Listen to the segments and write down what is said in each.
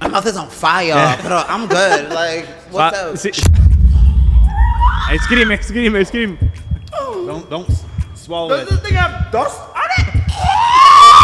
My mouth is on fire, pero I'm good. Like, what's up? Si. Scream, scream, scream. Don't, don't swallow Does it. this thing have dust on it?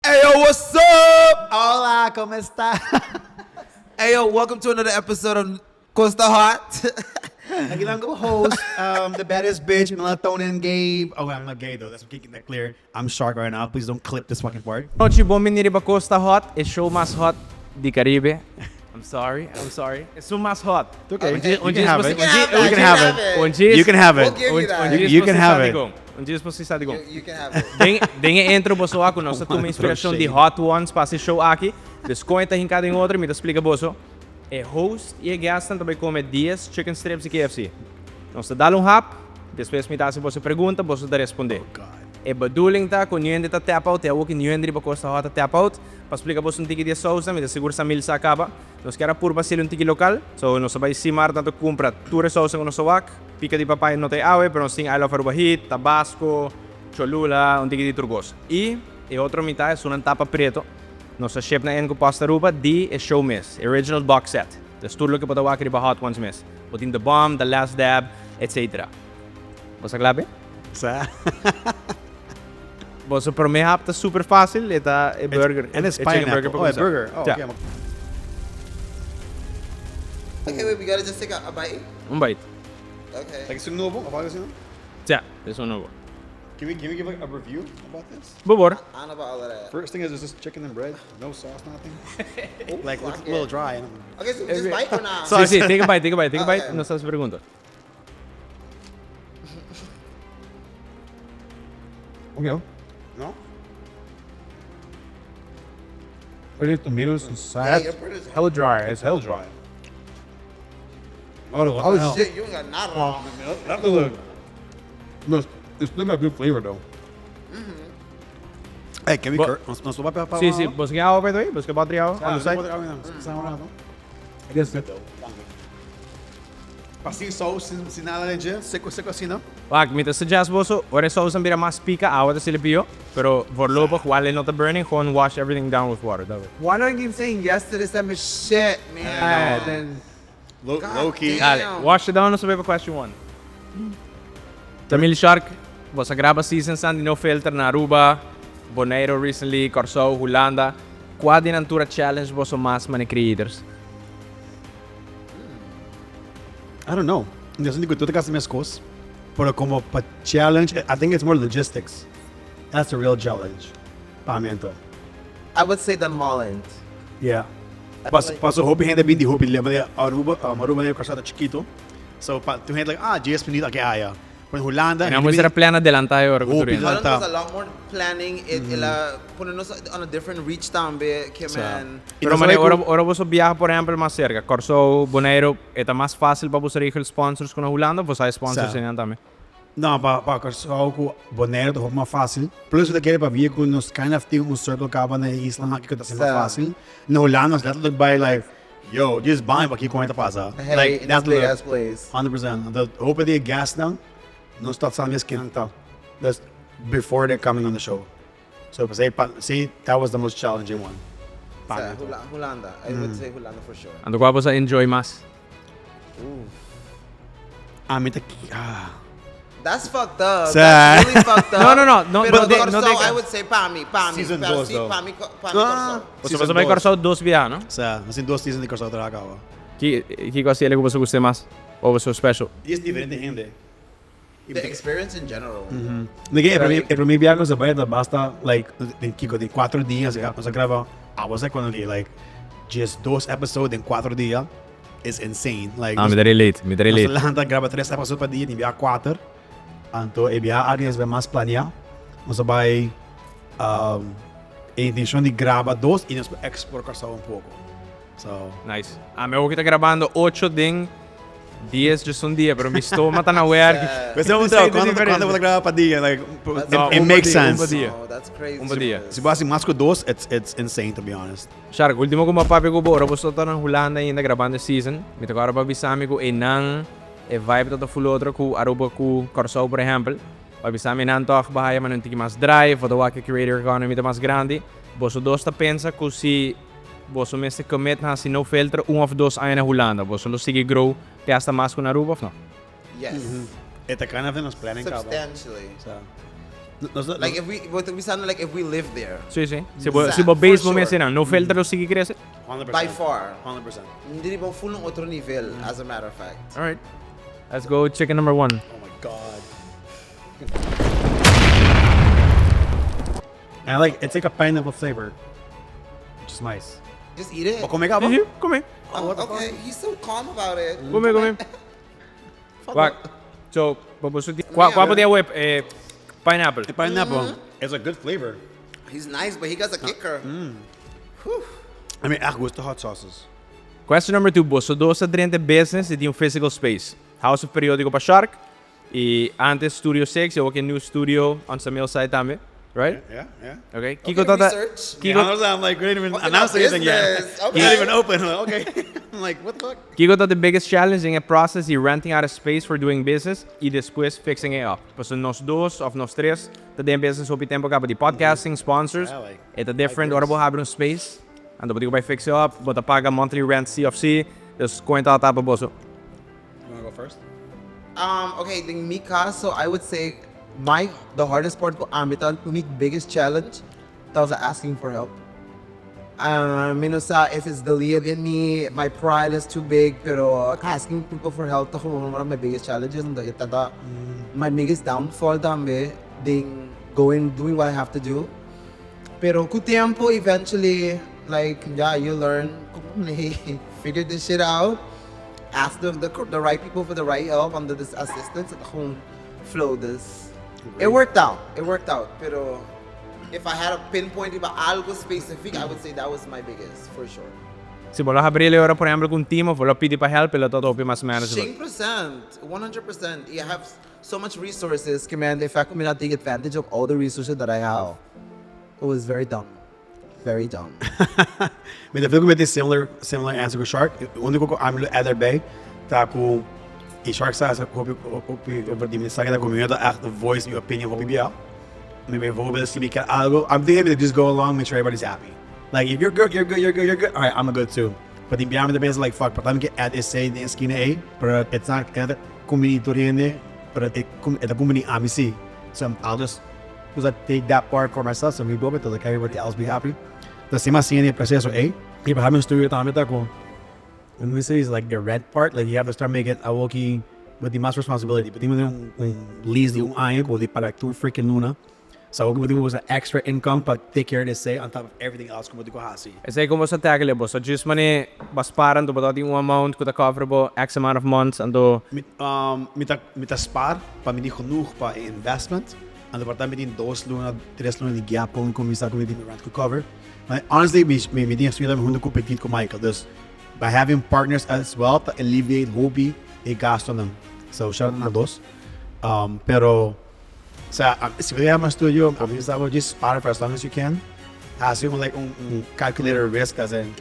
Hey yo, what's up? Hola, como esta? Hey yo, welcome to another episode of Costa Hot. Aquí lang host, the baddest bitch, Melatonin Gabe. Oh, I'm not gay though. That's keeping that clear. I'm shark right now. Please don't clip this fucking part. Nochi bon bini riba Costa Hot, e show mas hot di Caribe. I'm sorry, I'm sorry. Esun mas hot. Okay. Un You can have it. You You can have it. Un djis- You can have We'll it. give you that. Un djis You can bo have sa it. di con. Un djis bo sa di con. You can have it. Den, den e intro boso a ku nos a tuma inspirashon di Hot Ones pa hasi show aki. Dus kon e ta hinká den otro, mi ta splika boso. E host i e guestnan ta bai kome dies chicken strips di KFC. Nos ta dal un hap, despues mi ta hasi boso pregunta, boso ta respondé. E bedoeling ta ku niun hende ta tap out, te awor ku niun hende riba Costa Hot ta tap out. Pa splika boso un tiki di e sousnan, mi ta sigur sa mil sa a kaba. Nos kier a purba hasil un tiki lokal, so nos a bai Simar tantu kumpra tur e sousnan ku nos a wak. Pika di papaya no ta e awe, pero nos tin I Love Aruba Heat, Tabasco, Cholula, un tiki di tur kos. I e otro mitad esunnan tapa preto, nos a ship na en ku Post Aruba di e show mes, e original box set. Dus tur loke bo ta wak riba Hot Ones mes. Bo tin The Bomb, The Last Dab, etc. Bo sa kla be? Sa. Boso prome hap ta super facil, e ta e burger. And it's e chicken burger pineapple. pa Oh, e cuminsa. burger. Oh, Ja. okay. Okay, wait, we gotta just take a bite? Un bite. Okay. Like, esun nobo? Of algo asina? Ja, esun nobo. Can we, can we give like, a review about this? Bo por. I don't know about all of that. First thing is, is just chicken and bread, no sauce, nothing. like, looks fuck a little it. dry. Okay, so just bite or not? Si, si, take a bite, take a bite, take a bite. Okay. Nos ta haci pregunta. Okay. No? But it's tomatoes and Yeah, sad. your bread is Hella dry. It's hella dry. Oh, what the Oh hell? shit, you ain't got nada on. That was a, no, it's still got good flavor though. Hey, can we Bo- cur- Nos, nos lo va pa- Si, si, bo ke awa by the way? Bo ke bottle di awa on the side? It is good though. Pa sin saus, sin, sin nada de dje, seco, seco asina, no? Wak, mi ta suggest boso, ora e saus a bira mas pica, awa ta sili pio, pero voorlopig, while e no ta burning, gewoon wash everything down with water, dat wou. Why do I keep saying yes to this type of shit, man? Then Low, God low key. damn. Dale, wash it down, nos ta bay pa question one. Tamil Shark, boso a graba seasons nan di No Filter na Aruba, Bonaire recently, Kòrsou, Hulanda. Kua di nan tur a challenge boso mas mane creators? I don't know. Mi ta sinti ku tur ta kasi meskos, pero komo pa challenge, I think it's more logistics. That's the real challenge pa mi anto. I would say the Holland. Yeah. Pas, paso hopi hende bin di hopi lema di Aruba, Aruba en Kòrsou ta chikito. So pa tur hende like, ah, dies minüt aki aya. Pero Hulanda, Nan mester a plan adelantá e ora ku tur Hopi hende. Holland Ta. was a lot more planning, it el a pone nos on a different reach tambe, ke men. Pero nos mane, a bai ora, ku- ora boso biaha por ehempel mas serka, Kòrsou, Boneiru, e ta mas fásil pa boso regel sponsors ku na Hulanda of boso hay sponsors Sa. einan tambe? No, pa pa Kòrsou ku Boneiru ta hopi mas fásil. Plus bo ta kere pabia ku nos kind of tin un circle kaba na e islanan aki ku ta hasi mas Sa. fásil. Na Hulanda nos letterlijk bai like, yo, just bai pa kiko ta pasa. Hey, Like, in that's this big the ass place. 100%. Anto hopi di e guestnan nos ta sa mes kinan ta. That's before they're coming on the show. So pasei pa si that was the most challenging one. Pa Sa mi. Hulanda. I would say Hulanda for sure. Anto kua bo sa enjoy mas? Ami ta ah. That's fucked up. Sa. That's really fucked up. No, no, no, no, Pero but de- Kòrsou, no de- I would say pa mi, pa mi. Season Pero dos, sí, though. pa mi, pa mi Ah. Kòrsou. Boso boso bai Kòrsou dos bia, no? Sa, nos tin dos season di Kòrsou traha kaba. Ki kiko así ku boso gusta mas? O boso special? I es diferente hende. The experience in general. Nigga, e promé biaha nos a bai ta basta like den kiko den cuatro dia nos a graba awas a cuando di like 12 episode den cuatro dia is insane like Ah, mi ta relate, mi ta relate. Nos a lanta graba tres episode pa dia den biaha cuater anto e biaha aki nos a bai mas planea nos a bai e intencion di graba dos y nos por explore Kòrsou un poco. So. Nice. Ami awor ki ta grabando ocho den dies just un dia, pero mi stoma ta na werk. Pues un Esei ta cuando diferente. cuando bo ta graba pa dia? Like, No, it un makes pa dia, un sense. pa dia. No, that's crazy. Un pa dia. Si bo hasi mas ku dos, it's it's insane to be honest. Shark, ultimo ku bo a papia ku bo ora bo ta na Hulanda ainda grabando e season, mi ta kòrda bo a bisa mi ku einan e vibe ta ta full otro ku Aruba ku Kòrsou por ehèmpel. Bo a bisa mi nan tòg bo haya manera un tiki mas drive, bo ta wak e creator economy ta mas grandi. Boso dos ta pensa ku si Boso mester commit na hasi no filter un of dos aña na Hulanda. Boso lo sigui grow te hasta mas cu na Aruba of no? Yes. E ta kind of den nos planning caba. Substantially. Sa. Nos ta. Like if we, bo ta bisando like if we live there. Si, si. Si bo, Sa, si bo base for bo mes sure. einan, no filter lo sigui crece? 100%. By far. 100%. Di riba un full un otro nivel, as a matter of fact. Alright. Let's go chicken number one. Oh my God. And I like, it's like a pineapple flavor. Which is nice. Just eat it. Bo come caba? Sí, come. Oh, okay, he's so calm about it. Come, come. Wak. So, bo bo suti. Kwa kwa podia web eh pineapple. The pineapple. It's a good flavor. He's nice, but he got a kicker. Whew. I mean, echt gusta hot sauces. Question number two, boso dos a drenta business y tin un physical space. House of Periodico pa Shark y antes Studio 6 y awor ke new studio on Samil side tambe. Right? Yeah, yeah. Okay. Kiko tata research. Kiko Yeah, I'm like, we didn't even Okay, announce now anything yet. business. We're Okay. not even open. Like, okay. I'm like, what the fuck? Kiko ta the biggest challenge den e process di renting out a space for doing business y despues fixing it up. Pasobra nos dos of nos tres ta den business hopi tempo caba di podcasting, sponsors. Yeah, like, E ta different ora bo habri un space, anto bo tin cu bay fix it up, bo ta paga monthly rent si of si. Dus con e ta ta pa boso? You wanna go first? Okay, den mi caso, I would say my, the hardest part cu ami ta, mi biggest challenge ta was asking for help. Mi no sa if it's the lead in me, my pride is too big, pero asking people for help ta gewoon one of my biggest challenges, anto e ta ta my biggest downfall tambe den going, doing what I have to do. Pero cu tempo eventually, like, yeah, you learn como figure this shit out. Ask the, the, the right people for the right help under this assistance at gewoon flow this. It worked out. It worked out. Pero if I had a pinpoint riba algo specific, I would say that was my biggest, for sure. Si bo lo habri ora, por ehempel, cu un team of bo lo pidi pa help, e lo ta hopi mas manageable. 100%, 100%. I have so much resources, que man, if I could not take advantage of all the resources that I have, it was very dumb. Very dumb. Mi ta feel ku mi tin similar similar answer ku Shark. E úniko ku ami lo add erbij ta ku e Shark sa sa hopi hopi over di mensahe ta ku mi no ta echt voice mi opinion hopi bia. Mi bijvoorbeeld si mi kier algo, I'm thinking mi ta just go along make sure everybody's happy. Like if you're good, you're good, you're good, you're good, alright I'm a good too. But tin bia mi ta pensa like fuck, por ta mi ke add esei den e skina ei, pero it's not e ta kumbini tur hende, pero e e ta kumbini ami si. So I'll just Pues I take that part for myself, so mi bobe ta like everybody else be happy. Ta asina asina e proceso ey. Y pa mi studio tambe ta cu, when we say is like the rent part, like you have to start making awoki bo tin mas responsibility. Bo tin un un lease di un aña cu bo tin paga tur freaking luna. So awoki bo tin cu usa extra income pa take care di esey on top of everything else cu bo tin cu haci. Esey con bo sa tackle? Bo sa just mane bo spara anto bo ta tin un amount cu ta cover bo x amount of months anto. Mi mi ta mi ta spaar pa mi tin genoeg pa e investment. Anto por ta mi tin dos luna, tres luna di gap con cuminsa cu mi tin mi rent cu cover. Maar honestly mi mi tin estudia tambe hunto cu Petit cu Michael. Dus by having partners as well ta alleviate hopi e gastonan. So shout out na dos. Pero sa si bo yama studio a mi sa bo just spara for as long as you can. Haci un like un un calculated risk as in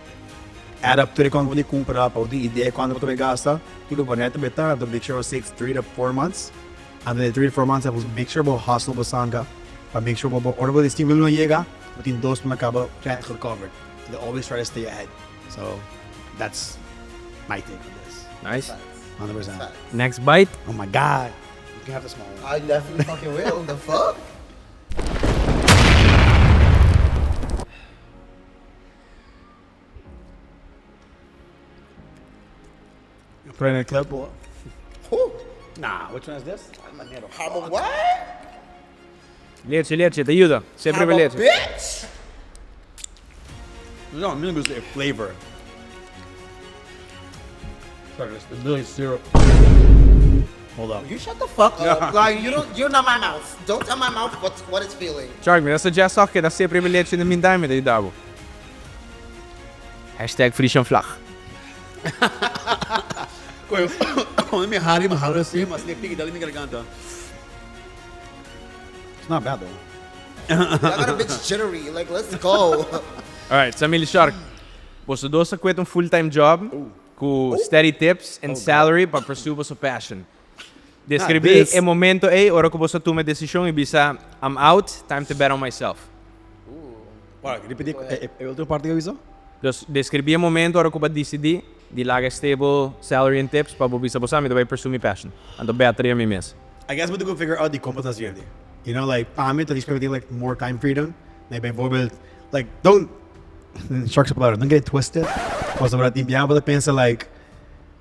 add up tur e con bo tin cumpra pa bo tin idea cuanto bo ta bay gasta. Tur bo net ta bay ta make sure bo save 3 to 4 months. Anto den 3 to 4 months a make sure bo hustle bo sanga pa make sure bo bo ora bo destino luna yega bo tin dos luna caba rent gecovered. They always try to stay ahead. So that's my take on this. Nice. 100%. Next bite. Oh my God. can have the small one. I definitely fucking will. The fuck? Put in a clip. Woo. Nah, which one is this? How what? Leche, leche, ta yuda. Semper Have a leche. bitch. No, mi gusta e flavor. Sorry, it's literally syrup. Hold up. You shut the fuck up. Like you don't. You're not my mouth. Don't tell my mouth what it's feeling. Shark, mi ta suggest toch keda semper leche in the meantime, mi ta yuda bo. Hashtag Frisian flag. Cuando mi hari, mi hari asina, mas ne piki dali mi garganta. It's not bad though. I got a bitch jittery. Like let's go. Alright, Samil Shark. Boso dos a quit un full-time job cu steady tips and salary pa pursue boso passion. Describi this. e momento ey ora cu boso a tuma e decision y bisa I'm out, time to bet on myself. Para, repeti e ultimo parte cu a bisa? Dus describi e momento ora cu bo a dicidi di laga e stable salary and tips pa bo bisa bo sa mi ta bay pursue mi passion. Anto bet riba mi mes. I guess bo tin cu figure out di con bo ta haciendo. You know, like, pa mi ta disfruta like more time freedom. Like, bijvoorbeeld, like, don't, sharks palabra, don't get it twisted. Pasobra tin biaha bo ta pensa like,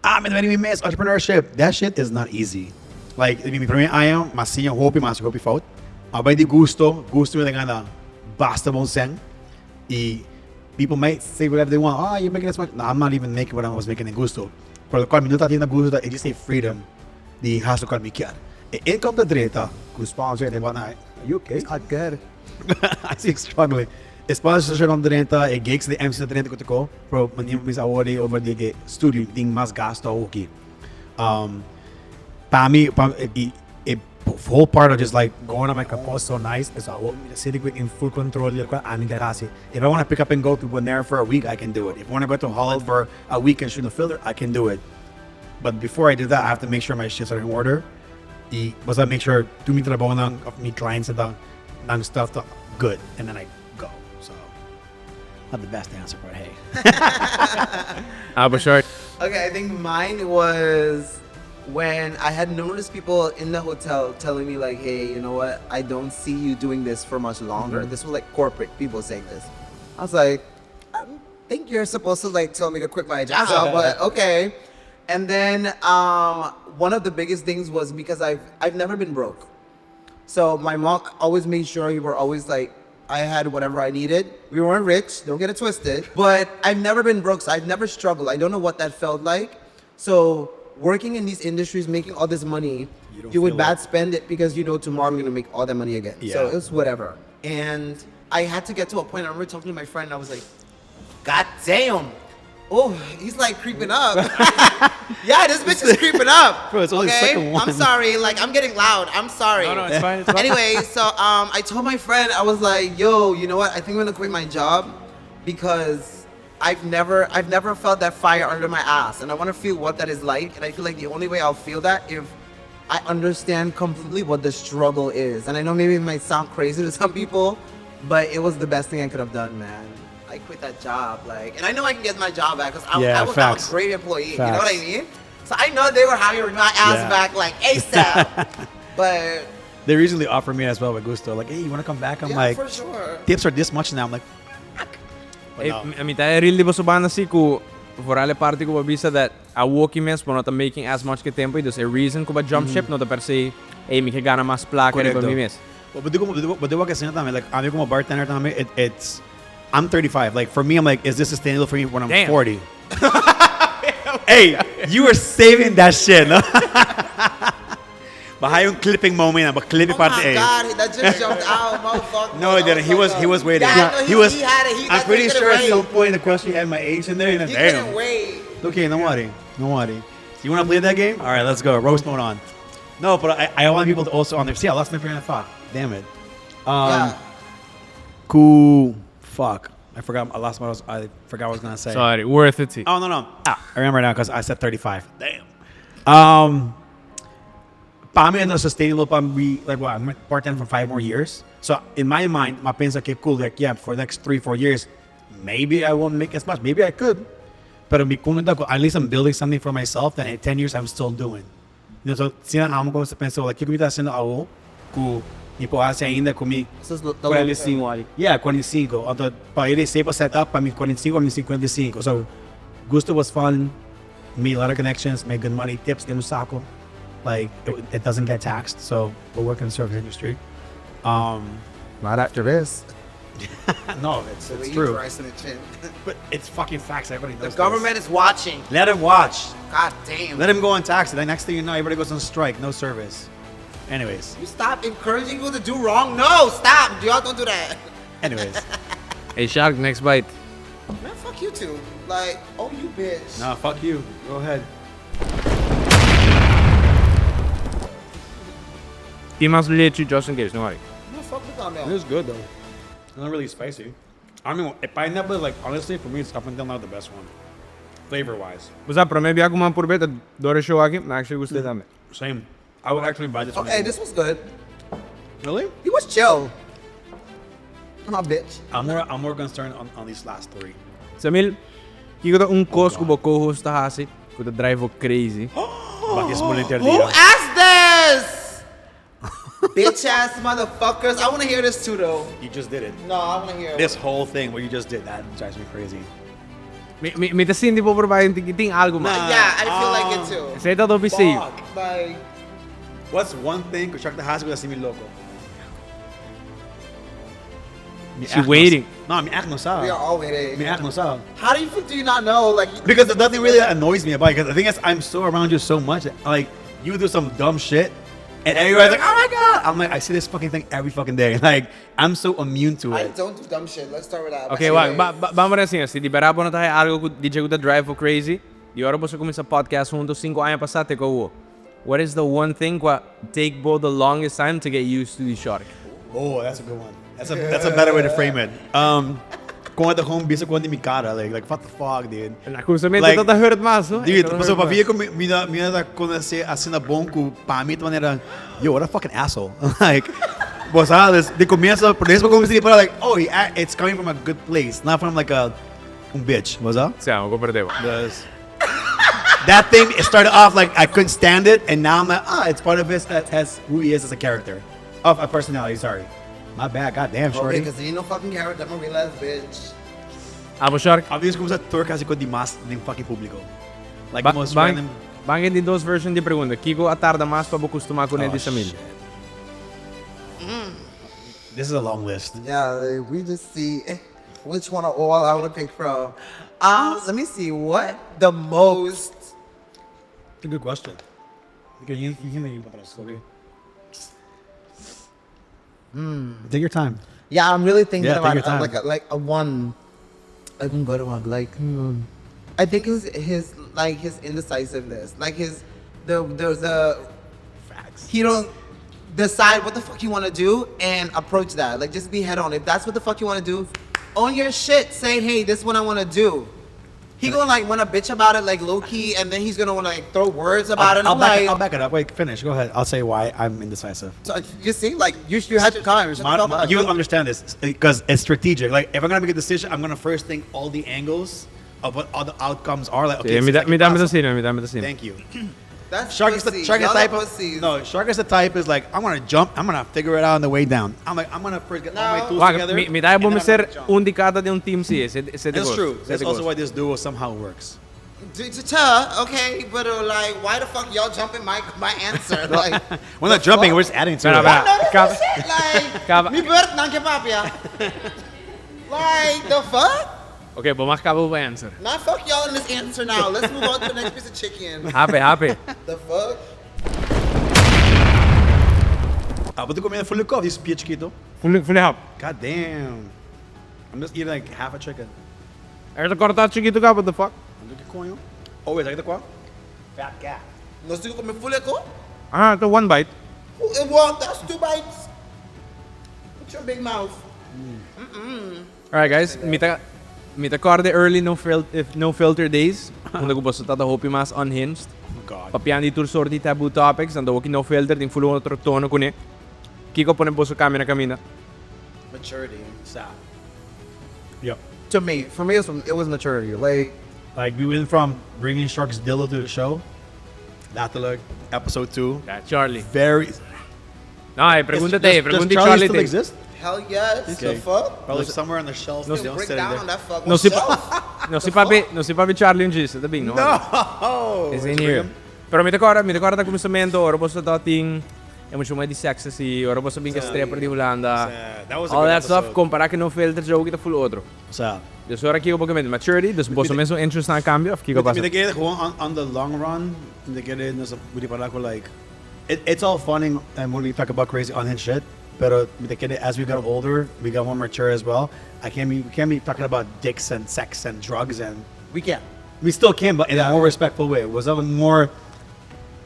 ah, mi ta bini mi mes, entrepreneurship. That shit is not easy. Like, mi primer aña, mi a siña hopi, mi a haci hopi fout. A bay di gusto, gusto mi ta gana basta bon cen. Y people might say whatever they want. Ah, you're making this much. No, I'm not even making what I was making in gusto. Pero locual mi no ta haciendo gusto ta e just e freedom di haci locual mi kier. E income ta drenta cu sponsor and whatnot. Are you okay? I'm good. I see you struggling. E sponsorship ta drenta, e gigs di MC ta drenta cu ta co. Pero manera mi bisa awor di over di e studio tin mas gasto awoki. Um, pa mi, pa, e, e whole part of just like going on my compose so nice is awor mi ta sinti cu in full control di locual ami ta haci. If I want to pick up and go to Bonaire for a week, I can do it. If I want to go to Holland for a week and shoot a filler, I can do it. But before I do that, I have to make sure my shits are in order. Y basta make sure tur mi trabounan of mi clients ta nan stuff ta good. And then I go. So, not the best answer, but hey. Abo Shark. Okay, I think mine was when I had numerous people in the hotel telling me like, hey, you know what? I don't see you doing this for much longer. This was like corporate people saying this. I was like, I don't think you're supposed to like tell me to quit my job, but okay. And then one of the biggest things was because I've never been broke. So my mom always made sure we were always like, I had whatever I needed. We weren't rich, don't get it twisted. But I've never been broke, so I've never struggled. I don't know what that felt like. So working in these industries, making all this money, You don't you would feel bad it. spend it because you know tomorrow I'm going to make all that money again. So Yeah. it was whatever. And I had to get to a point, I remember talking to my friend, I was like, God damn. Oh, he's like creeping up. Yeah, this bitch is creeping up. Bro, it's only the okay? second one. I'm sorry. Like, I'm getting loud. I'm sorry. No, no, it's fine, it's fine. Anyway, so I told my friend, I was like, yo, you know what? I think I'm going to quit my job because I've never felt that fire under my ass. And I want to feel what that is like. And I feel like the only way I'll feel that if I understand completely what the struggle is. And I know maybe it might sound crazy to some people, but it was the best thing I could have done, man. I quit that job, like, and I know I can get my job back because Yeah, I was facts. a great employee. You know what I Facts. mean? So I know they were hiring my ass Yeah. back like ASAP. But they recently offered me as well with Gusto, like, hey, you want to come back? I'm Yeah, like, for sure. Tips are this much now. I'm like, fuck. But Hey, no. mi ta real di boso banda si cu vooral e parti cu bo bisa that awoki mes bo no ta making as much cu tempo y dus e reason cu bo jump ship no ta per se, hey, mi ke gana mas placa riba Correcto. mi mes. But but digo que también, like, ami como bartender también, it's, I'm 35. Like, for me, I'm like, is this sustainable for me when I'm Damn. 40? Hey, you were saving that shit, no? But hay un clipping moment, but clipping Oh parte my A. God, that just jumped out, motherfucker. No, it didn't. He was waiting. Yeah, no, He was. he had it. He, I'm that's pretty he couldn't sure at wait. some point the question had my age in there. And then, He damn. couldn't wait. Okay, no worry, no worry. So you want to play that game? All right, let's go. Roast mode on. No, but I want people to also on there. See, I lost my train of thought. Damn it. Yeah. Cool. Fuck. I forgot. I lost what I was. I forgot what I was going to say. Sorry, worth it. Oh, no, no. I remember now because I said 35. Damn. Pa mi, no sustainable pa mi, like, what, I'm part-time for 5 more years. So in my mind, my pensa, okay, cool. Like, yeah, for the next 3-4 years, maybe I won't make as much. Maybe I could. Pero mi punto, at least I'm building something for myself that in 10 years I'm still doing. You know, so asina amo cuminsa pensa like kico mi ta haciendo awo cu mi por haci ainda cu mi 45, yeah, 45. Anto pa e safe set up pa mi 45 o mi 55. So gusto was fun, made a lot of connections, made good money, tips den un saco, like it doesn't get taxed, so we work in the service industry. Not after this. No, it's The way you true. dry snitching. But it's fucking facts. Everybody knows. The government is watching. Let him watch. God damn. Let him go on tax. The next thing you know, everybody goes on strike. No service. Anyways. You stop encouraging people to do wrong. No, stop. Y'all don't do that. Anyways. Hey Shark, next bite. Man, fuck you too. Like, oh, you bitch. No, fuck you. Go ahead. Tin mas lechi just in case, no worry. No, fuck with them, It is good though. It's not really spicy. I mean, pineapple is like honestly for me it's up until now the best one, flavor wise. Bo sa, prome bia ku mi a purbe ta dor e show aki, mi actually gust'é tambe. Same. I would actually buy this one. Okay, this was good. Really? He was chill. I'm a bitch. I'm more concerned on these last three. Samil, kiko ta un kos ku bo co-host ta hasi ku ta drive bo crazy? Baki small inter Who dia. asked this? Bitch ass motherfuckers. I want to hear this too though. You just did it. No, I want to hear it. This whole thing what you just did, that drives me crazy. Mi, mi, mi ta sinti bo por bai tin, tin algo mas. Yeah, I feel like it too. Esei ta dopi safe. Fuck. Like, What's one thing ku Shark ta hasi ku ta hasi mi loko? Mi She echt no waiting. No, mi echt no sa. we are all waiting. Mi echt no sa. How do you do you not know? Like, Because there's nothing really that annoys me about it. Because the thing is, I'm so around you so much. Like, you do some dumb shit, and everybody's like, oh my God. I'm like, I see this fucking thing every fucking day. Like, I'm so immune to I it. don't do dumb shit. Let's start with that. Ok, wak, ba, ba, ban por asina, si di berdad bo no ta haya algo ku DJ ku ta drive bo crazy, di ora boso kuminsa podcast hunto sinku aña pasá te ku awo. What is the one thing ku a take bo the longest time to get used to di Shark? Oh, that's a good one. That's a better way to frame it. Con ta gewoon bisa con di mi cara, like what the fuck, dude. Na cuminsamentu Like, ta ta hurt mas, no? Dude, Ta ta paso hurt pa mas. via cu mi ta mi ta conoce asina bon cu pa mi ta manera, yo, what a fucking asshole. Like, bo sa, des, di comienzo, por eso como si like, oh, he, it's coming from a good place, not from like a un bitch, bo sa? Sí, amo comprende bo. Does that thing, it started off like I couldn't stand it, and now I'm like, ah, it's part of his, as who he is as a character, of a personality, sorry. My bad, goddamn, shorty. Okay, because you no fucking character, I'm a real ass bitch. Abo Shark? Abo dies kumsa twerk hasi ko di mas den fucking publico. Like Ba most ban random. ban di dos version di pregunta. Kiko a tarda mas pa bo custuma cu ne Oh, di Samil? shit. This is a long list. Yeah, like, we just see which one of all I want to pick from. Let me see what the most. It's a good question. Okay. Take your time. Yeah, I'm really thinking Yeah, take about your time. like a one, like a good one. Like, I think his like his indecisiveness, like his the there's a Facts. He don't decide what the fuck you want to do and approach that. Like, just be head on. If that's what the fuck you want to do, own your shit. Say, hey, this is what I want to do. He going to like want to bitch about it, like low key, and then he's going to want to like throw words about it. And I'm like, I'll back it up. Wait, finish. Go ahead. I'll say why I'm indecisive. So, you see, like you had your time. Shut the fuck up. You understand this because it's strategic. Like, if I'm going to make a decision, I'm going to first think all the angles of what all the outcomes are. Like, okay, Sí, mi so ta, mi ta pasa. asina, mi ta asina. Thank you. That's Shark is the pussy. shark is Y'all the are type of pussies. no. Shark is the type is like I'm going to jump. I'm going to figure it out on the way down. I'm like I'm going to first get all my No. tools Wak, together. mi, mi ta and bo then I'm ser gonna jump. un di cada di un team si, ese, ese That's cos, true. ese That's also cos. why this duo somehow works. Okay, but like, why the fuck you all jumping my answer? Like, we're not jumping. We're just adding to Espera, it. espera. No, that's Cab- some shit. Like, Cab- mi bird nan ke papia. Like the fuck? Okay, bo mag caba bo answer. Not fuck you all in this answer now. Let's move on to the next piece of chicken. Happy, happy. The fuck? Ah, but the comida fully cooked. This pia chiquito. Fully, fully hap. God damn. I'm just eating like half a chicken. Er ta corta chiquito ka, what the fuck? I'm looking coño. Oh wait, like the qua? Fat cat. No estoy comiendo fully cooked? Ah, ito one bite. Oh, well, that's 2 bites. Put your big mouth. Mm-mm. All right, guys. Mita, mita corda early no, if no filter days. Unda ku boso tata hopi mas unhinged. Oh my God. Papiando di tur sorti taboo topics. Ando woki no filter, tin full otro tono kune. Kiko pone boso camina camina. Maturity. Stop. Yep. To me, for me, it was maturity. Like, we went from bringing Shark's dildo to the show Letterlijk, episode 2. Ja, Charlie. Very. No, e pregunta te, Does pregunta Charlie Charlie still te. exist? Hell yes. The fuck? Probably somewhere on the shelf. No, still Break sitting down there. on that fucking No si shelf. no si papi, no si papi Charlie un gist, ta bin, no? No! Is in here. Pero mi ta corda, mi ta corda kuminsamentu, ora boso ta tin e mucho mai di sex asi, ora boso bin ke stripper di Hulanda. That was a All good that stuff, episode. compara ku No Filter joe kita full otro. Sa. Dus ora kiko bo ke mete maturity, dus boso mesun interest nan a cambia of kiko Mi pasa? ta kere gewoon on, on the long run, mi ta kere nos a ripará ku like, it, it's all funny and when we talk about crazy unhinged shit, pero mi ta kere as we got older, we got more mature as well. I can't be, we can't be talking about dicks and sex and drugs and We can. we still can, but in a more respectful way. It was a more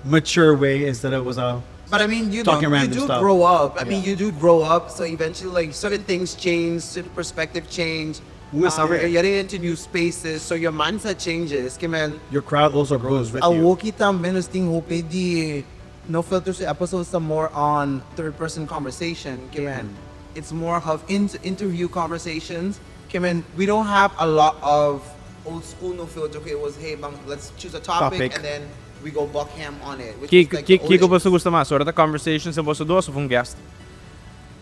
mature way instead of was a But I mean, you Talking know, you random do stuff. grow up. I mean, Yeah. you do grow up. So eventually, like certain things change, certain perspective change. Yes, You're getting into new spaces, so your mindset changes. Ke men, your crowd also grows with you. Awoki tambe nos tin hopi di No Filters episodes ta more on third person conversation. Ke men, it's more of interview conversations. Ke men, we don't have a lot of old school No Filter. Okay, it was hey, bang, let's choose a topic, Topic. and then we go buck ham on it. Which Ki was like ki the kiko origin. boso gusta mas, ora ta conversations en boso dos of un guest?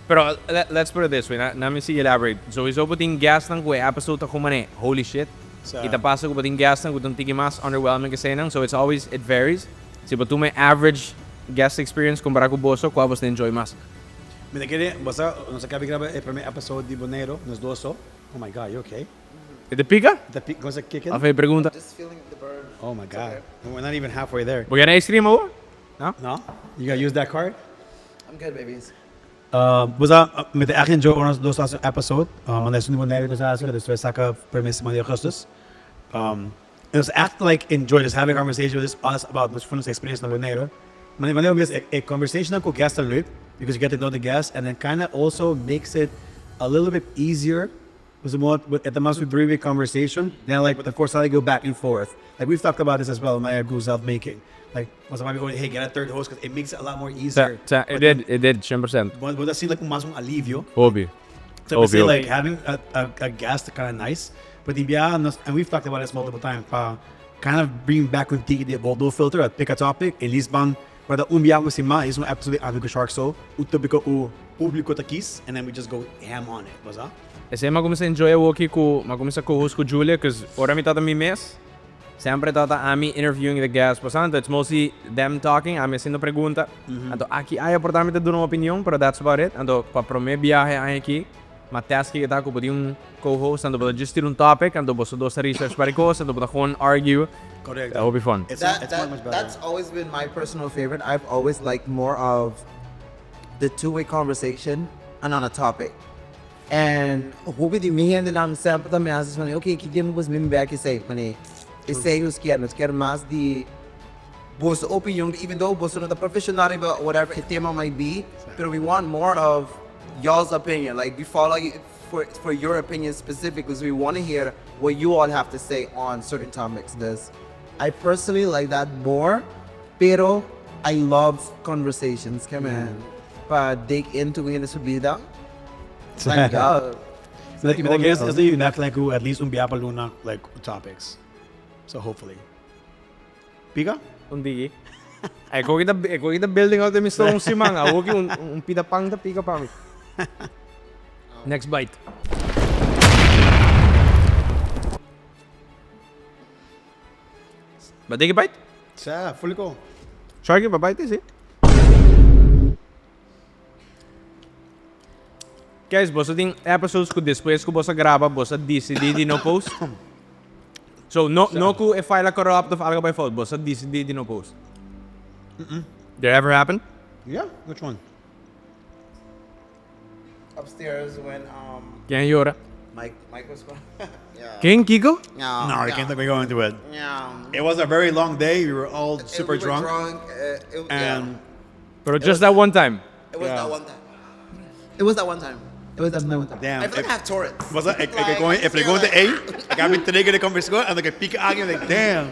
Pero let's put it this way, na na mi sigui elaborate. Sowieso bo tin guestnan ku e episode ta como ne holy shit. Sa. I ta pasa ku bo tin guestnan ku ta un tiki mas underwhelming eseinan, so it's always it varies. Si bo tuma e average guest experience compara ku boso, kua boso ta enjoy mas? Mi ta kere, bo sa, nos a kabi graba e prome episode di Boneiro, nos dos so. Oh my God, you okay? E ta pika? Ta pika, goes a kicking? Of e pregunta? Just feeling the burn. Oh my God. And we're not even halfway there. Bo gana ice cream awor? No? No? You gonna use that card? I'm good, babies. Bo sa, mi ta echt enjoy ora nos dos hasi un episode. Um, esun di Bonaire nos a hasi, despues saka prome siman di augustus. Um, it was echt like enjoy just having a conversation with just us about nos nos experiencia na Bonaire. Manera manera mi bisa e conversation cu guest ta leuk because you get to know the guest and then kinda also makes it a little bit easier pasobra bo e ta mas un three-way conversation than like with of course I go back and forth. Like we've talked about this as well my go self making. Like nos a papia hey get a third host cause it makes it a lot more easier. Sa, sa, it did, it did, 100%. Bo ta sinti like mas un alivio. Obvio. So Obvio. like having a, a, a guest kind of nice, but in biaha nos, and we've talked about this multiple times, pa kind of bring back un tiki di Boldo filter, a pick a topic, at least ban, pa da un biaha ku siman is un episode di Ami ku Shark so, un topico u publico ta kies, and then we just go ham on it, bo sa? Esei m'a cuminsa enjoy awoki cu m'a cuminsa co-host cu Julia, cause ora mi tata mi mes, Semper ta ta ami interviewing the guests pasobra anto it's mostly them talking, ami haciendo pregunta. Anto aki aya por ta mi ta duna un opinion pero that's about it. Anto pa prome biahe aña aki ma test kiko ta cu bo tin un co-host anto bo ta just tira un topic anto boso dos ta research par e cos anto bo ta gewoon argue. Correcto. Ta hopi fun. It's That, it's that, much better. that's always been my personal favorite. I've always liked more of the two-way conversation and on a topic. And hopi di mi hendenan semper ta mi hasi manera, ok, ki dia mi por bin bek esei? Manera, esei nos kier, nos kier mas di boso opinion, even though boso no ta profesional riba whatever e tema might be, pero we want more of y'all's opinion, like we follow you for, for your opinion specific, because we want to hear what you all have to say on certain topics. This, I personally like that more, pero I love conversations, come on. Pa dig into hende su bida. Like, yeah. Like, I guess is the unique like at least un biaha pa luna like topics. So hopefully. Pika? Un digi. E koki ta e koki ta building out mi un siman. Awoki un un pida pan ta pika pa mi. Next bite. Ba digi bite? Sa, fully ko. Sharky, ba bite si? Guys, boso tin episodes ku despues ku boso graba, boso disidí di no post? So, no, no ku e file a corrupt of algo by fout, boso disidí di no post. Did it ever happen? Yeah, which one? Upstairs when um Ken yora? Mike Mike was yeah. Ken Kiko? No, No, I can't think we go into it. Yeah. It was a very long day. We were all super we were drunk. drunk. It, yeah. And Pero just that one time. It was Yeah. that one time. It was that one time. It was that one time. Damn, I feel like if- I have Tourette's. Was dat, ik, ik, Like, ik, I ik feel pregunta, like- hey, ik heb een trigger de conversation en ik piek aan en like, damn.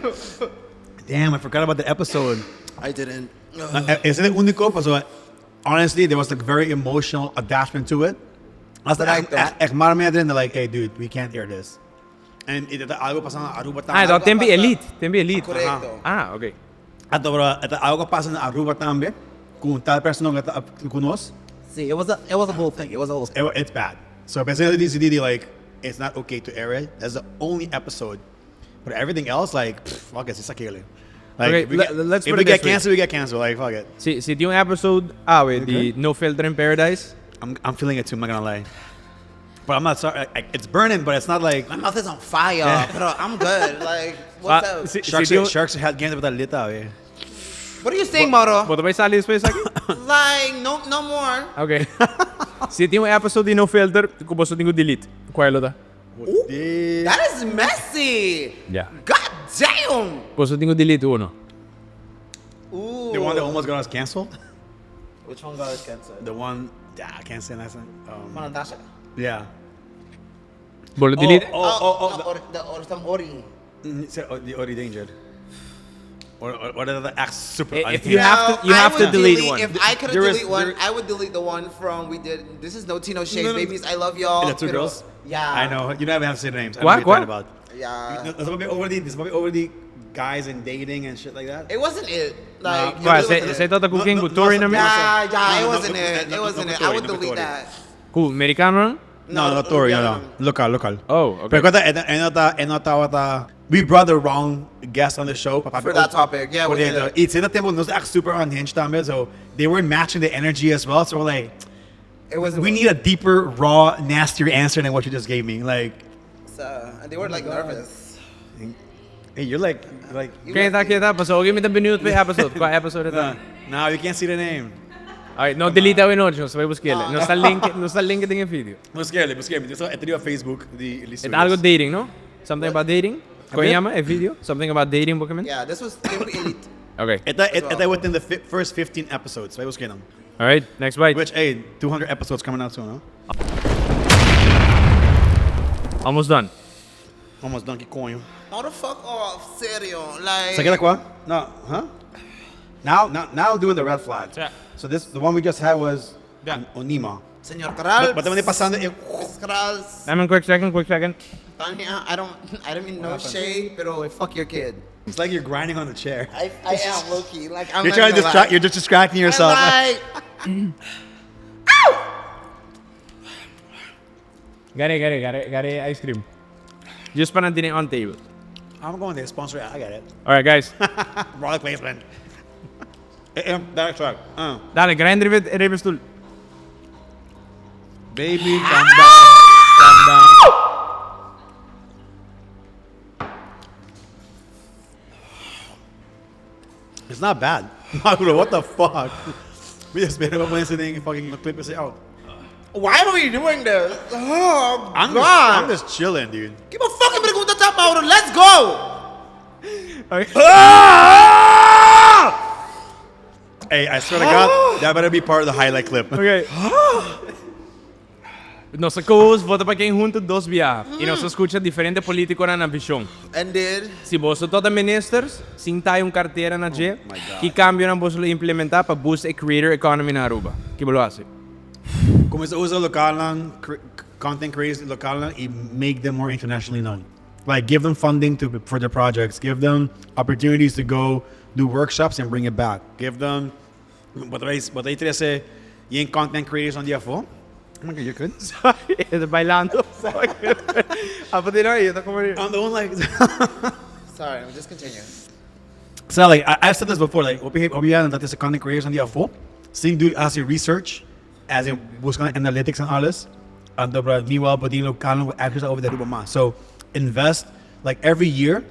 Damn, I forgot about the episode. I didn't. Is it único? So, honestly, there was like very emotional attachment to it. Hasta Correcto. echt, echt maar meer erin, like, hey dude, we can't hear this. En it, algo pasando Aruba Ah, tambe. dat tempi elite, tempi elite. Correcto. Ah, oké. Anto bro, e ta algo a pasa na Aruba tambe cu un tal persona cu ta cu nos. Si, it was a, it was a whole thing, it was a whole thing. It's bad. So pesey a dicidi di like, it's not okay to air it, that's the only episode. But everything else like, pff, fuck it, si sa kele. Like, Okay, if we get, let's if put we it get this way. canceled, we get canceled. Like, fuck it. Si, si tin un episode awe di No Filter in Paradise. I'm feeling it too, I'm not gonna lie. But I'm not sorry. It's burning, but it's not like. My mouth is on fire, pero I'm good. Like, what's Ah, up? si, Sharks, si tin un, sharks had games with that lita, eh. What are you saying, Mauro? Bo ta bay sali despues aki? Like, no, no more. Ok. Si tin un episode di No Filter cu boso tin cu delete, cual lo ta? Ooh, that is messy. Yeah. God damn. Boso tin cu delete uno. Ooh. The one that almost got us canceled? Which one got us canceled? The one, yeah, I can't say that. One Natasha? Yeah. Bo lo delete? Oh, No, or, the, or some Ori. Oh, the Ori Danger. Or the act super If you have to, you I have to would delete one. If I could There is- delete one, there- I would delete the one from we did. This is no tea, no shade, No, no, no. babies. I love y'all. The two Pero- girls? Yeah. I know. You don't even have to say the names. I know What? what you're talking What? about. Yeah. This might be over the, this might be over the guys and dating and shit like that. It wasn't it. Like, it Cual, really se, wasn't se it. trata cu No, ken? no, Cu Tori no, na mi? Yeah, yeah, No, it no, wasn't no, it. no, It no, wasn't no, it. I would no, delete Tori. that. Cu Americano? No, no, Tori, no, no. Local, local. Oh, okay. Pero cuenta, e no ta, e no tabata, we brought the wrong guest on the show. For that topic, yeah, we did. Correcto. Y cierto tempo nos echt super unhinged tambe, so they weren't matching the energy as well. So we're like, It wasn't. we need a deeper, raw, nastier answer than what you just gave me. Like, So, and they were like nervous. hey, you're like, like, Ken ta, ken ta? Paso, oké, mi ta benieuwd pa e episode. Cua episode ta? Now you can't see the name. Alright, no delete awe nochi, nos ta bay buskele. Nos ta link, nos ta link den e video. Buskele, buskele. Mi ta riba Facebook di Liz E ta algo dating, no? Something about dating? Con yama e video? Something about dating, bo ke men? Yeah, this was tempo elite. Okay. E ta, e ta within the first 15 episodes. Bay buskele nan. Alright, next bite. Which, hey, 200 episodes coming out soon, no? Almost done. Almost done, ki coño. How the fuck off, serio? Like. Sa keda cua? No, huh? Now, now, now doing the red flag. Yeah. So this, the one we just had was Yeah. Onima. Señor Kralls. But también pasando. Miss Kralls. Dame un quick second, quick second. Tanya, I don't mean no shade, pero fuck your kid. It's like you're grinding on the chair. I am low key. Like I'm You're not trying to gonna distract. lie. You're just distracting yourself. I'm like, Gare, gare, gare, gare ice cream. Just pa nan tine on table. I'm going there. Sponsor. I got it. All right, guys. Product placement. Back track. Dale, grind riba riba stoel. Baby, calm down. Calm down. It's not bad. Magro, what the fuck? We just made up when thing fucking clip it out. Why are we doing this? Oh, I'm God. just, I'm just chilling, dude. Give a fucking pregunta ta, Mauro. Let's go. Ah! Hey, I swear to God, that better be part of the highlight clip. Okay. Nos a co-host vota pa ken hunto dos biaha. Y nos a scucha diferente politiconan nan vision. And did. Si boso ta ta ministers, sin ta un cartera na dje, my God. ki cambionan boso lo implementa pa boost e creator economy na Aruba? Ki bo lo haci? Cuminsa usa localnan, content creators localnan y make them more internationally known. Like give them funding to for their projects, give them opportunities to go do workshops and bring it back. Give them bo ta bay bo ta trece yen content creators on di afo. Oh my God, you're good. Sorry, e ta bailando. Apa di no, e ta como. I'm the one like Sorry, just continue. So like I've said this before, like hopi hopi ya that is content creators on di afo. Sin do haci research, as in busca analytics and alles. Anto bra meanwhile bo tin local actors over di Aruba mas. So invest like every year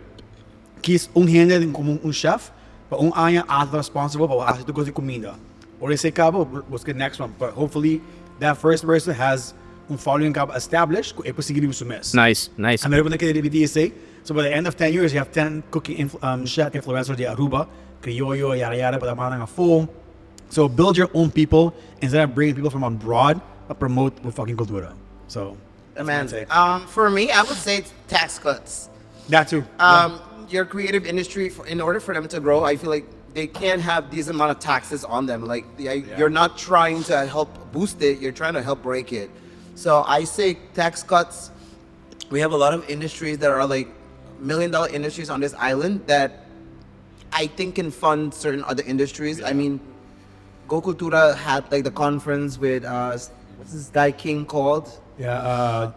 kies un hende como un chef pa un aña ata responsible pa haci tur cos di cuminda. Ora esey caba busca next one but hopefully that first person has un following caba established cu e por sigui riba su mes. Nice, nice. Anto riba nan keda ripiti esey. So by the end of 10 years you have 10 cooking chef influencers di Aruba, Criollo, yada yada, pa ta manda nan afo. So build your own people instead of bringing people from abroad pa promote bo fucking cultura. So that's my Man, take. for me, I would say tax cuts. That too. Your creative industry, in order for them to grow, I feel like they can't have these amount of taxes on them. Like, you're not trying to help boost it, you're trying to help break it. So I say tax cuts. We have a lot of industries that are like million dollar industries on this island that I think can fund certain other industries. I mean, Go Cultura had like the conference with uh, what's this guy King called? Yeah, uh,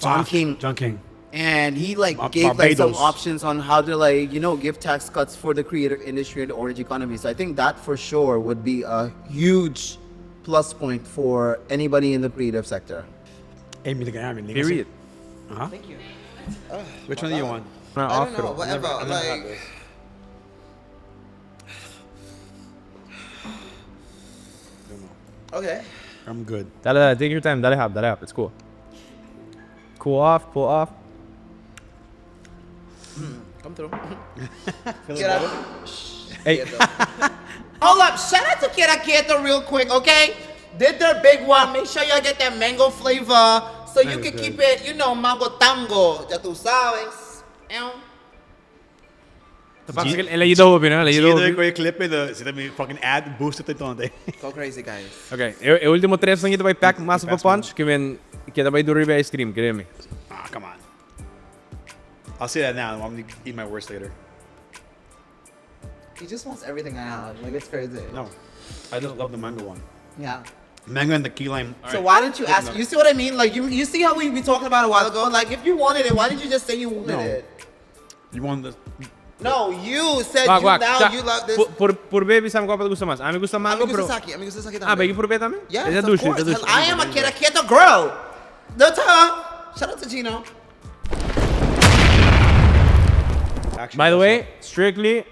John King. John King. And he like gave like some options on how to like you know give tax cuts for the creative industry and the orange economy. So I think that for sure would be a huge plus point for anybody in the creative sector. Hey, mi ta mi Period. Uh-huh. Thank you. Which one do you want? I don't know, whatever. Like, okay. I'm good. Dale, dale, take your time. Dale hap, dale hap. It's cool. Cool off, cool off. Come through. Get out. Hey. Hold up. Shout out to Kira Quieto real quick, okay? Did their big one. Make sure y'all get that mango flavor so you can keep it, you know, mango tango. Ya tú sabes. Ew. El a yuda hopi, no? El a yuda Zie je hopi. de clip in de, zit hem fucking ad boost op de tand. Go crazy, guys. Ok, e, e ultimo tres nan ta bai pack mas pa punch, ke men keda bai duro riba ice cream, kere mi. Ah, come on. I'll say that now. I'm gonna eat my worst later. He just wants everything I have. Like, it's crazy. No, I just love the mango one. Yeah. Mango and the key lime. So why didn't you ask? You see what I mean? Like, you, you see how we, we talked about a while ago? Like, if you wanted it, why didn't you just say you wanted No. it? You want the? No, you said Wak, you wak, now sa- you love this. Por, por, por baby sabe qual gusta mas? A mi gusta A mango, mi gusta pero... saki. A mi gusta saki Ah, tambe. bay purba tambe? Yes, Esey of dushi, course. ta dushi. I am a Kira Quieto girl. No ta. Shout out to Gino. Actually, By the way, strictly,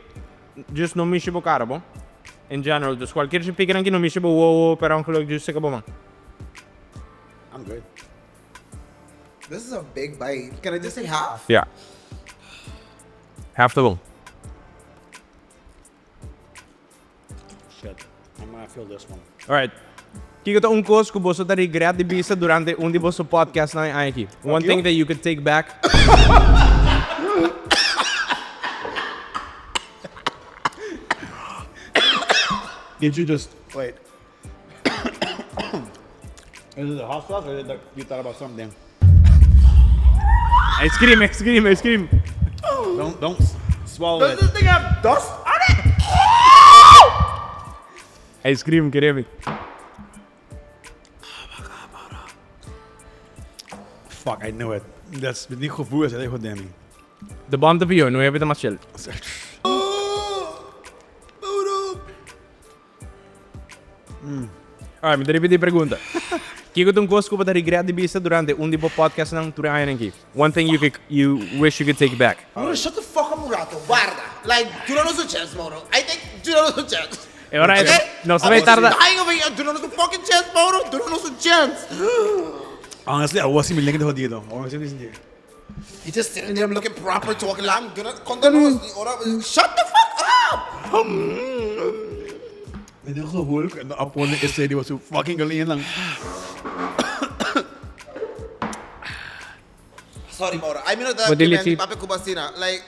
just no mishi bo cara, bo. In general, dus cualkier shi pica nan ki no mishi bo wowo, per ongeluk, just seka bo man. I'm good. This is a big bite. Can I just say half? Yeah. Half ta bon. Shit, I'm gonna feel this one. Alright. Kiko ta un kos ku boso ta regret di bisa durante un di boso podcast nan aki? One thing that you could take back. Did you just wait? Is it the hot sauce or did the, you thought about something? Ice cream, ice cream, ice cream. Don't don't swallow Does it. this thing have dust on it? Ice cream, keremi. Fuck, I knew it. That's niet gevoel is het echt damning. De band ta pior, no hebe ta mas chill. Alright, mi ta ripiti e pregunta. Kiko ta un kos ku bo ta regret di bisa durante un di bo podcastnan tur e añanan aki? One thing you could, you wish you could take back. Moro, shut the fuck up un rato, warda. Like, duna nos un chance, Moro. I think duna nos un chance. E ora Okay? nos ta bay tarda. I'm dying over here. Duna nos un fucking chance, Moro. Duna nos un chance. Honestly, I was in mi lenga jodido. I was in here. You just sitting there looking proper, talking like I'm gonna conta nos di ora. Shut the fuck up! Mi tin gevoel ku e opone e serie was zo fucking geleend lang. Sorry, Mauro. I mean, dat Wat delete ik papi kubasina. Like,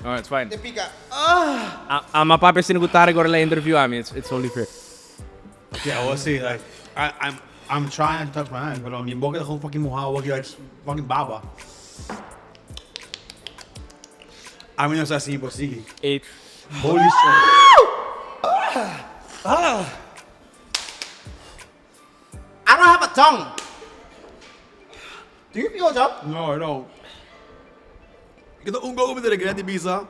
Oh, it's fine. de pika. Ah. A, a ma papia sin gutare agora la interview a mi. It's, it's only fair. Yeah, we'll see. Like, I, I'm, I'm trying to touch my hand, but mi boca ta gewoon fucking mojado, like fucking baba. I mean, no sa por sigui. Eight. Holy shit. I don't have a tongue. Do you feel a tongue? No, I don't. Ik heb un go met de regret di bisa.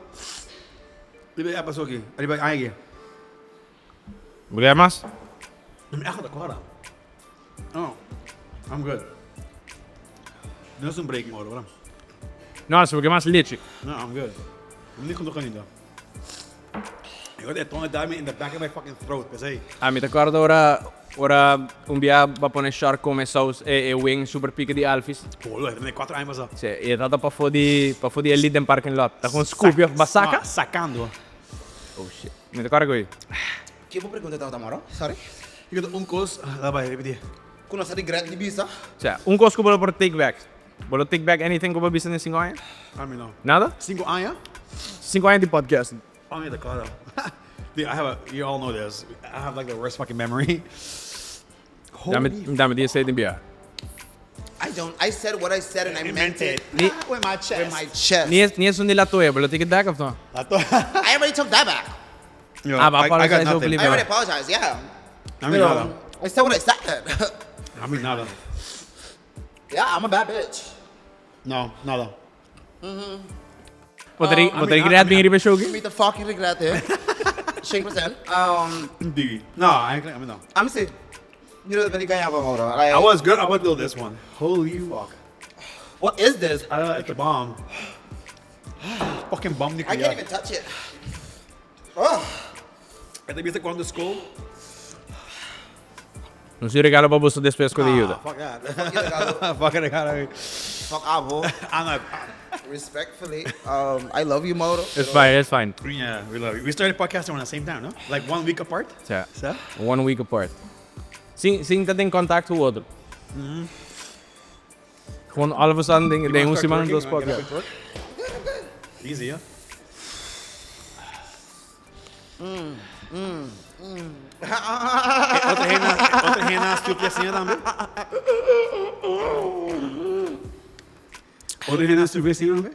Riba e episode aki. Riba e aña aki. Bo ke mas? Mi echt de kora. Oh, I'm good. No es un break moro, bro. No, si bo ke mas lechi. No, I'm good. I'm niet genoeg ainda. Ik had echt tongen daar in the back of my fucking throat, pensei. Ah, mi ta corda ora ora un bia ba pone shark come saus e, e wing super pica di Alphys. Boludo, het is 4 aña pasá. Si, e tata pafó di pafó di Elite den parking lot. Ta con scoopie of basaca? Ah, sacando. Oh shit. Mi ta corda cu ei. Ki bo pregunta tabata moro? Sorry. Ik had un kos, laat maar repetí. Ku nos a regret di bisa? Sea, un kos ku bo lo por take back. Bo lo take back anything ku bo a bisa den sinku aña? Ami no. Nada? Sinku aña? Sinku aña di podcast. Ami ta kòrda. Dude, I have a, you all know this, I have like the worst fucking memory. Dame, dame di esei den bia. I don't, I said what I said and I meant it. Ni, With my chest. With my chest. ni, es, ni esun di Latoya, bo lo take it back of no? I already already took that back. Yo, Ah, but I got apologize nothing. openly, I already apologized, yeah. I mean, nada. I said what I said. I mean, nada. yeah, I'm a bad bitch. No, nada. Bo ta bo ta regret bin riba e show aki? Mi ta fucking regret it. 100%. Digi. No, I I mean, no. I'm saying, you know, the guy I was good up until this one. Holy fuck. What is this? I don't know, it's a bomb. Fucking bomb I can't even touch it. Oh, E ta bisa cuando school? Nos tin regalo pa boso despues cu di yuda. Fuck that. Fuck regalo. Fuck abo. I'm not. Respectfully, I love you, Mauro. It's fine, it's fine. Yeah, we love you. We started podcasting around the same time, no? Like one week apart? Sa. Sa? One week apart. Sin, sin ta den contact cu otro. Gewoon all of a sudden den, den un siman dos podcast. Easy, yeah? Otro hende, otro hende a stupia asina tambe. Otro hende a stupia asina tambe.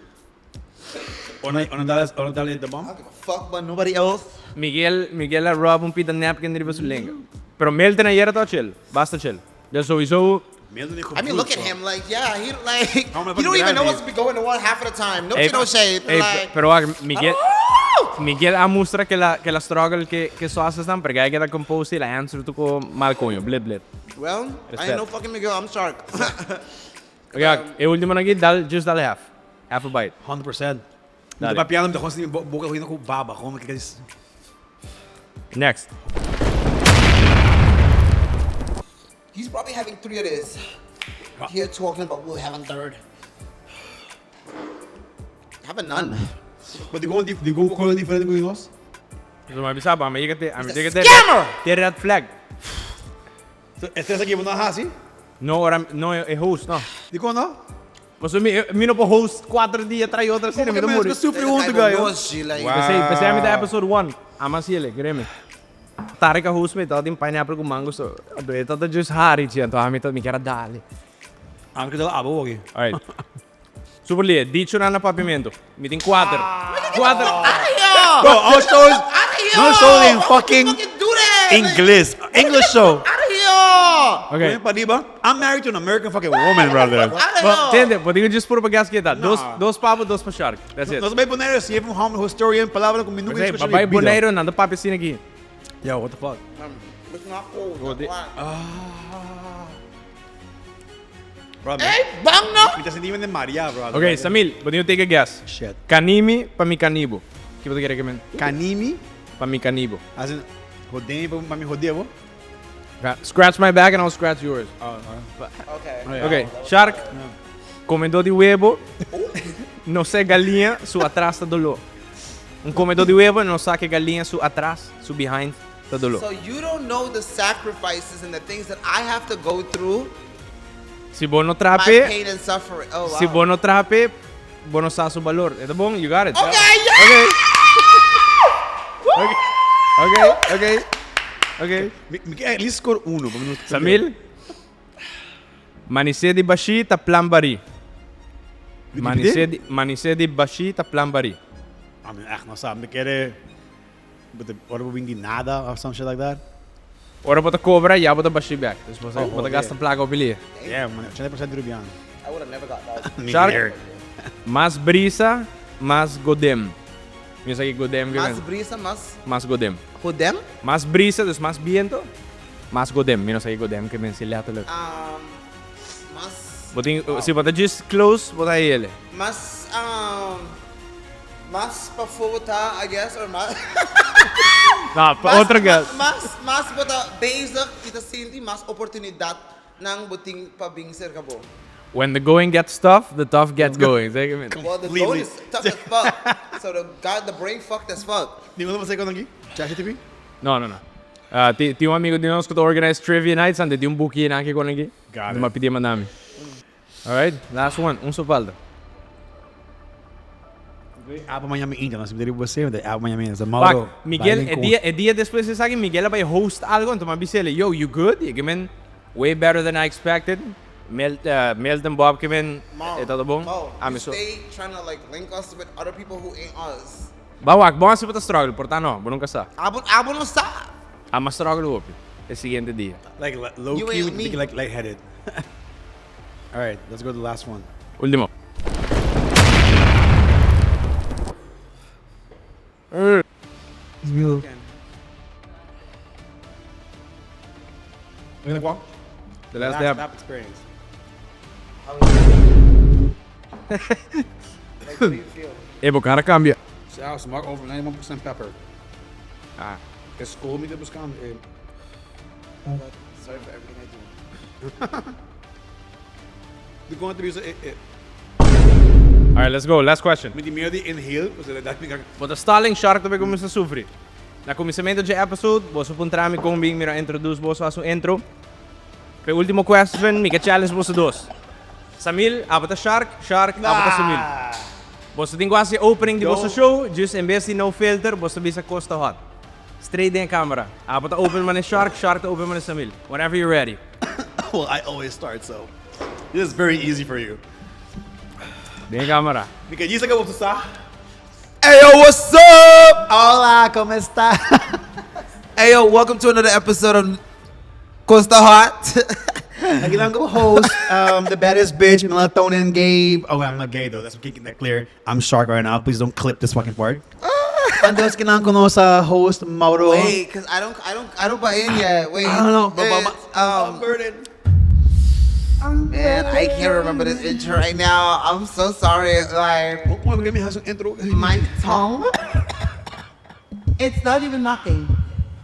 Ona, ona dale, ona dale the bomb. I don't give a fuck about nobody else. Miguel, Miguel a rub un pita napkin riba su lenga. Pero Milton ayera ta chill, basta chill. Ya sowieso Milton dijo I mean, look at him. Like, yeah, he like How am I you don't even know fucking what's going on half of the time. No Ey, shit, no shade. ey, like, pero wak, Miguel, Oh! Miguel a mustra cu el a cu el a struggle cu cu sauces nan, porque a keda composed y el a answer tu cu mal coño, blit blit. Well, I ain't Respect. no fucking Miguel. I'm Shark. Ok, wak, e ultimo nan aki, dal, just dal half. Half a bite. 100%. Dale. Mi ta papiando, mi ta gewoon sinti mi boca huyendo cu baba. Gewoon mi kijk Next. He's probably having three of this. Here talking about we'll have a third. Have a none. But di gewoon di gewoon gewoon diferente cu nos? So, mi a bisa bo, ami yega te, ami He's a yega te scammer! te red flag. So, e tres aki bo no a haci? No, ora, no, e host, no. Di con no? Pasobra mi, mi no por host cuater dia tras otro asina, mi ta muri. Super hunto, gallo. Like, Pesey, pesey ami ta episode one. Ama haciele, créeme. Tarek a host mi, tabata tin pineapple cu mango, so e tabata just hari chi, anto ami ta, mi kier a dale. Ami ke dal abo aki. Alright. Super lie, dichonan na papiamento. Mi tin cuater. Cuater. Bro, our show is, our show is in fucking English. English show. Okay. Pa riba, I'm married to an American fucking woman, brother. Well, tende, bo tin cu just puro pa gas kita. Dos, dos pa bo, dos pa Shark. That's it. Nos a bay Bonaire, si e un home historian palabra cu mi nunca Pesey, escucha pa mi bay bida. Bonaire nan ta papia asina aki. Yo, what the fuck? It's not cold. Brother, Hey, bang no! mi ta sinti mi maria, brother. Ok, Samil, bo tin cu take a guess. Shit. Kanimi pa mi kanibo. Ki bo ta kere ke men? Kanimi? Pa mi kanibo. As in, hodemi pa mi hodebo? Scratch my back and I'll scratch yours. Oh, Okay. Ok, Shark, comedor di webo, no sa e galiña su atras ta doló. Un comedor di webo no sa ke galiña su atras, su behind, ta doló. So you don't know the sacrifices and the things that I have to go through. Si bo no My traha p'e, pain and suffering. Oh, wow. si bo no traha p'e, bo no sa su balor. E ta bon? You got it. Okay, yeah! Okay. Okay, okay, okay. Mi, mi ke at least score uno. pa mi no- Samil, manisé di bashí ta plan barí. Manisé di, manisé di bashí ta plan barí. I mean, echt no sa. Mi kere, but ora bo bin di nada or some shit like that. Ora bo ta cobra, ya bo ta bashi bek. Dus bo Oh, bo ta gasta placa hopi lia. Yeah, man, ochenta por ciento Rubiano. I would have never got that. Shark, mas brisa, mas godem. Mi sa ki godem ke Mas men. brisa, mas Mas godem. godem? Mas brisa, dus mas biento, mas godem. Mi no sa ki godem ke men si letterlijk. Um, mas Bo tin, si bo ta just close, bo ta hele. Mas um, mas pafó bo ta, I guess, or mas No, pa otro guess. Mas mas bo ta bezig i ta sinti mas oportunidat nan bo tin pa bin serka bo. When the going gets tough, the tough gets going. Zeker. Well, the going is tough as fuck. So the guy, the brain fucked as fuck. Ninguno bo sa kon aki? ChatGPT? No, no, no. Ah, tin tin un amigo di nos ku ta organize trivia nights, ante tin un buki nan aki kon aki. Got it. Mi a pidi e manda mi. Alright, last one, un so falta. App Miami Inter, nos mira bo sey, App Miami Inter. Mauro. Wak, Miguel, e dia, e dia despues esaki, Miguel a bai host algo, anto mi a bis'el, yo, you good? I e ke men, way better than I expected. Mel, Milton Bob ke men, e ta bon. Mo, Ami you so. stay trying to like link us with other people who ain't us. Ba wak, bon si bo ta struggle, por ta no, bo nunca sa. Abo, abo no sa. Ama struggle hopi e siguiente dia. Like low You key ain't me. like lightheaded. Alright, let's go to the last one. Ultimo. The last dab. experience. E bo cara cambia. Sa, smaak over 91% pepper. Ah. E school mi ta buscando e. Sorry for everything I do. Di con ta bisa e e. Alright, let's go. Last question. Mi di miedo di inhale, pues dat mi Bo ta stalling shark ta bay cuminsa sufri. Na cuminsamento dje episode, boso puntra mi con bin mira introduce boso a su intro. P'e ultimo question, mi ke challenge boso dos. Samil, abo ta shark, shark, abo ta Samil. Boso tin cu haci opening di boso show, just en bes di no filter, boso bisa cos ta hot. Straight den e camera. Abo ta open mane shark, shark ta open mane Samil. Whenever you're ready. Well, I always start, so this is very easy for you. Den e camera. Mi ke djis a boso sa. Hey yo, what's up? Hola, como esta? Hey yo, welcome to another episode of Costa Hot. Aki nan como host, the baddest bitch, Melatonin Gabe. Oh, I'm not gay though. That's keeping that clear. I'm Shark right now. Please don't clip this fucking part. Antes que nan conoce host Mauro. Wait, cause I don't buy in yet. Wait, I don't know, but- but- it's, man, I can't remember this intro right now. I'm so sorry. Like Bueno, mi hace un intro. my tongue, it's not even knocking.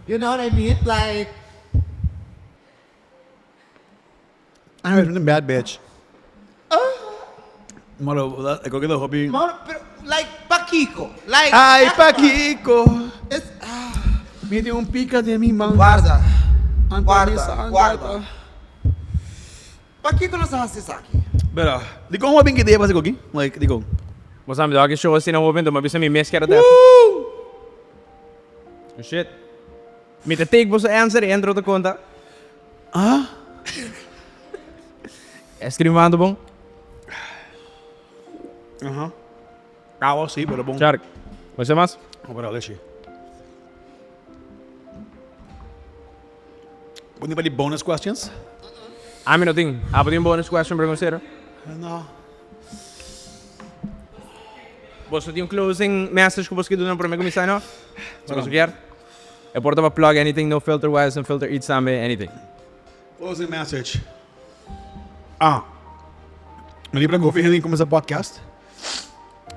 You know what I mean? Like, I'm a bad bitch. Mauro, ik ook hobby. Mauro, pero, like Paquico, like Ay, Paquico. It's Mi dio un pica de mi man. Guarda, guarda, guarda. Paquico no sa hasi esaki. Pero, di con hopi que deba aqui? Like, digo. Bo sa mi dog show asina hopi, enton mi a bisa mi mes kier a def. Oh shit. Mi ta take boso answer y entro ta conta. Ah? Escribando bon? Aha. Awa si, pero bon. Shark. Bo sa mas? Oh, pero leche. Bo tin pa di bonus questions? Ami no tin. Abo tin bonus question preguntero? No. Boso tin un closing message ku boso ke duna prome ku mi sign off? Si boso kier. E por ta pa plug anything, no filter wise, no filter iets tambe, anything. Closing message. Ah. Mi libra gofi hende kuminsa podcast.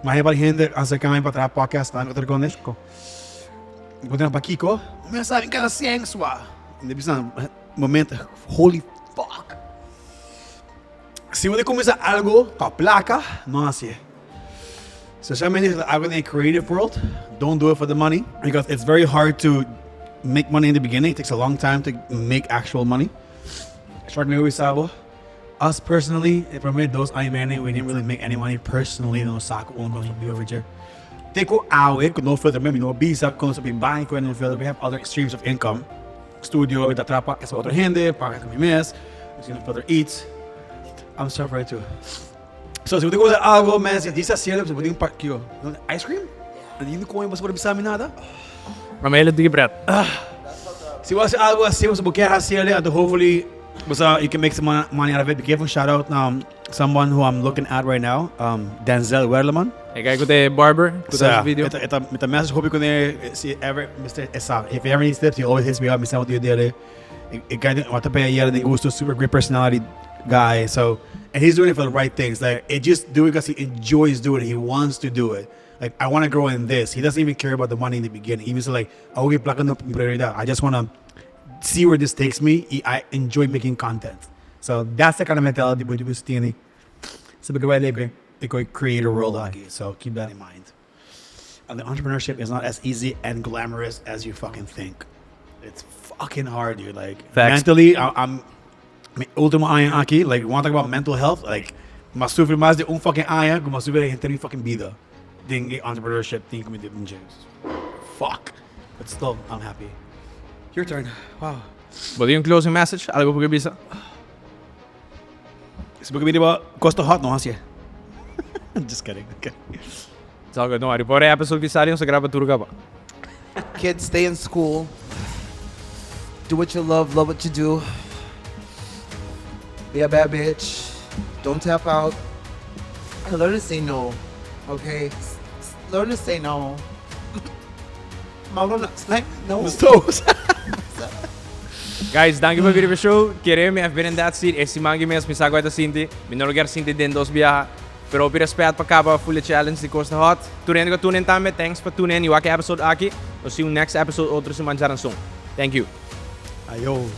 Ma hay par hende acerca mi pa traha podcast tambe otro konesko. Mi puntra pa kiko. Mi a sabi kada sien swa. Mi bisa momento holy fuck. Si bo ta kuminsa algo pa plaka, no hasié. Specialmente si ta algo den e creative world, don't do it for the money because it's very hard to make money in the beginning, it takes a long time to make actual money. Shark mi bisa bo, us personally, e prome dos aña mene we didn't really make any money personally nos sa ku un kos pa biba richer. Te ku awe ku no filter mi no bisa ku nos a bin bai ku no filter, we have other streams of income. Studio, mi ta traha pa otro hende, paga ku mi mes, no filter eats. I'm suffering too. So, si bo tin ku usa algo, men, si disa cielo, bo tin pa, kiko? Ice cream? Ni no come, bo por bisa mi nada. Mama ele tiki pret. Si bo haci algo así, bo kier haci ele, anto hopefully, bo sa, you can make some money out of it. Give a shout out na someone who I'm looking at right now, Denzel Werleman. E guy ku ta e barber, ku ta haci video. Sa, e ta, mi ta message hopi kuné, si ever, Mister Esa, if he ever needs tips, he always hits me up, mi sa wat di dele. E guy tin, wat ta pega yera den gusto, super great personality guy, so, and he's doing it for the right things, like, he just do it because he enjoys doing it, he wants to do it. Like, I want to grow in this. He doesn't even care about the money in the beginning. He was like, okay, plaka no prioridad. I just want to see where this takes me. I enjoy making content. So that's the kind of mentality we do with So because I create a world hockey. So keep that in mind. And the entrepreneurship is not as easy and glamorous as you fucking think. It's fucking hard, dude. Like Facts. mentally, I'm mi ultimo aña aki, like, want to talk about mental health, like, m'a sufri mas di un fucking aña ku m'a sufri henter mi fucking bida den e entrepreneurship thing ku mi tin den James. Fuck. But still, I'm happy. Your turn. Wow. Bo tin un closing message? Algo bo ke bisa? Si bo ke bini bo Costa Hot, no hasié. Just kidding. Okay. It's all good, don't worry. Por e episode ki sali, nos a graba tur kaba. Kids, stay in school. Do what you love, love what you do. Be a bad bitch. Don't tap out. And learn to say no. Okay? Learn to say no. Mauro, like, no. Guys, danki pa bira e show. Kere mi, I've been in that seat. E siman aki mes mi sa cu ta sinti. Mi no lo kier sinti den dos biaha. Pero hopi respet pa caba full e challenge di Costa Hot. Tur hende cu a tune in tambe, thanks pa tune in y wak e episode aki. Nos see you next episode otro siman djaranson. Thank you. Ayo.